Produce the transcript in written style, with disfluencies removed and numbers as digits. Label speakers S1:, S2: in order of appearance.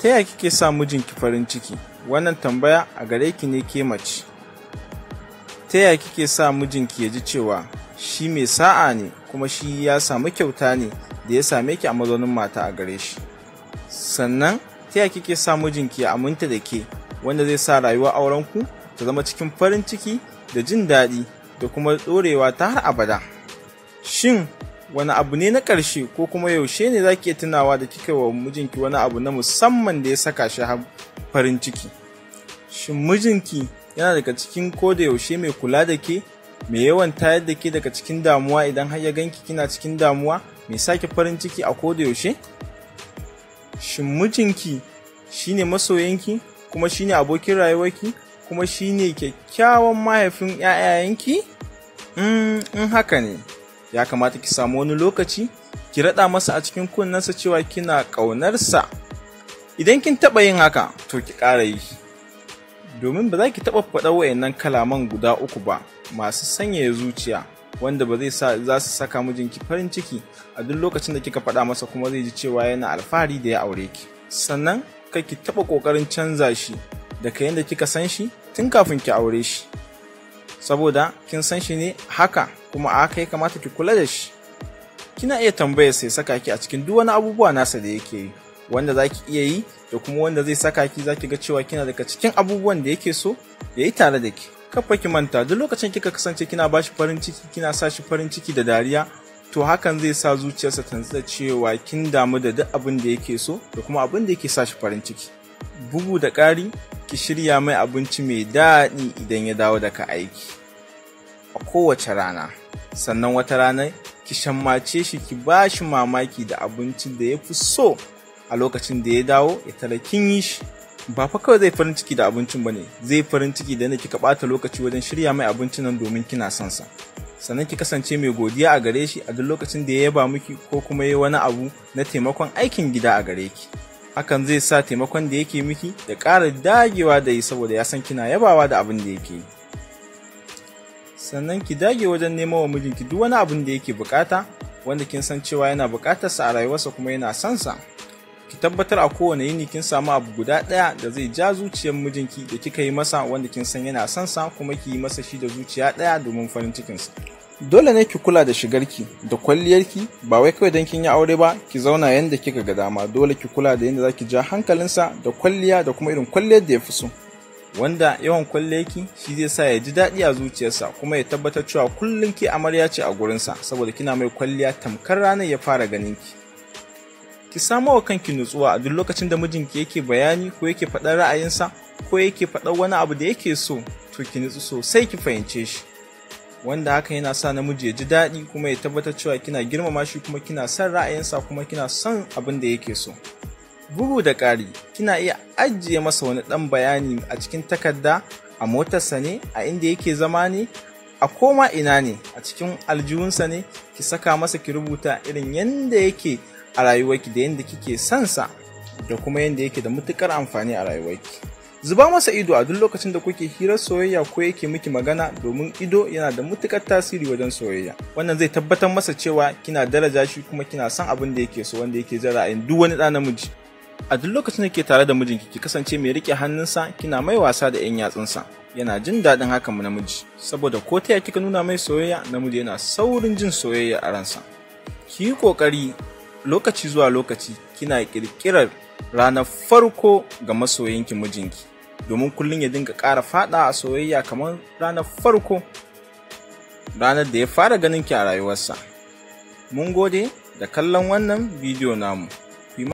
S1: Ta yaya kike sa mijinki farin ciki? Wannan tambaya a gare ki ne ke mace. Ta yaya kike sa mijinki ya ji cewa shi mai sa'a ne kuma shi ya samu kyauta ne da ya same ki a mazaunin mata a gare shi? Sannan ta yaya kike sa mijinki ya aminta da ke, wanda zai sa rayuwar aurenku ta zama cikin farin ciki da jin daɗi da kuma ɗorewa ta har abada? Shin wani abu ne na ƙarshe ko kuma yaushe ne za ki iya tunawa da kika wa mijinki wani abu na musamman da ya saka shi har farin ciki? Shin mijinki yana daga cikin ko da yaushe mai kula da ke, mai yawan tayar da ke daga cikin damuwa idan har ya ganki kina cikin damuwa, mai sake farin ciki a ko da yaushe? Shin mijinki shine masoyinki kuma shine abokin rayuwarki kuma shine kyakkyawan mahaifin 'ya'yayenki? In haka ne, ya kamata ki samu wani lokaci ki raɗa masa a cikin kunnensa cewa kina ƙaunarsa. Idan kin taɓa yin haka, to ki ƙara yi. Domin ba za ki taɓa faɗa wayannan kalaman guda uku ba masu sanyaya zuciya, wanda ba zai sa za su saka mijinki farin ciki a duk lokacin da kika faɗa masa, kuma zai ji cewa yana alfahari da ya aure ki. Sannan kar ki taɓa ƙoƙarin canza shi daga yadda kika san shi tun kafin ki aure shi, saboda kin san shi ne haka, kuma a haka ya kamata ki kula da shi. Kina iya tambayar sai saka ki a cikin duk wani abubuwa nasa da yake yi, wanda za ki iya yi da kuma wanda zai saka ki za ki ga cewa kina daga cikin abubuwan da yake so ya yi tare da ki. Kafa ki manta, duk lokacin kika kasance kina ba shi farin ciki, kina sa shi farin ciki da dariya, to hakan zai sa zuciyarsa ta nutsu da cewa kin damu da duk abin da yake so da kuma abin da yake sa shi farin ciki. Bugu da ƙari, ki shirya mai abinci mai daɗi idan ya dawo daga aiki a kowace rana. Sannan wata rana ki shammace shi, ki ba shi mamaki da abincin da ya fi so a lokacin da ya dawo ya tara kin yi shi. Ba fa kawai zai farin ciki da abincin bane, zai farin ciki da yadda kika ɓata lokaci wajen shirya mai abincin nan domin kina son sa. Sannan ki kasance mai godiya a gare shi a duk lokacin da ya yaba miki ko kuma ya wani abu na taimakon aikin gida a gare ki. Hakan zai sa taimakon da yake miki ya ƙara dagewa da yi, saboda ya san kina yabawa da abin da yake yi. Sannan ki dage wajen nemo wa mijinki duk wani abin da yake bukata, wanda kin san cewa yana bukatarsa a rayuwarsa kuma yana son sa. Ki tabbatar a kowane yini kin samu abu guda ɗaya da zai ja zuciyar mijinki da kika yi masa, wanda kin san yana son sa, kuma ki yi masa shi da zuciya ɗaya domin farin cikinsa. Dole ne ki kula da shigarki da kwalliyarki, ba wai kawai don kin yi aure ba ki zauna yanda kika ga dama. Dole ki kula da yanda zaki ja hankalinsa da kwalliya da kuma irin kwalliyar da ya fi so, wanda yawan kwalliyarki shi zai sa ya ji daɗi a zuciyarsa kuma ya tabbatar cewa kullum ke amarya ce a gurinsa, saboda kina mai kwalliya tamkar ranar ya fara ganin ki. Ki samo wa kanki nutsuwa a duk lokacin da mijinki yake bayani ko yake faɗar ra'ayinsa ko yake faɗar wani abu da yake so, to ki nutsu sosai ki fahimce shi, wanda haka yana sa namiji ya ji daɗi kuma ya tabbatar cewa kina girmama shi kuma kina son ra'ayinsa kuma kina son abin da yake so. Bugu da ƙari, kina iya ajiye masa wani ɗan bayani a cikin takarda, a motarsa ne, a inda yake zama ne, a koma ina ne, a cikin aljihunsa ne, ki saka masa, ki rubuta irin yanda yake a rayuwarki da yanda kike son sa da kuma yanda yake da matuƙar amfani a rayuwarki. Zuba masa ido a duk lokacin da kuke hirar soyayya ko yake miki magana, domin ido yana da matuƙar tasiri wajen soyayya. Wannan zai tabbatar masa cewa kina daraja shi kuma kina son abin da yake so, wanda yake jin ra'ayin duk wani ɗa namiji. A duk lokacin da ke tare da mijinki, ki kasance mai riƙe hannunsa, kina mai wasa da 'yan yatsunsa. Yana jin daɗin hakan namiji, saboda ko ta kika nuna mai soyayya, namiji yana saurin jin soyayya a ransa. Ki yi ƙoƙari lokaci zuwa lokaci kina ƙirƙirar ranar farko ga masoyinki mijinki, domin kullum ya dinga ƙara faɗa a soyayya kamar ranar farko, ranar da ya fara ganin ki a rayuwarsa. Mun gode da kallon wannan bidiyo namu.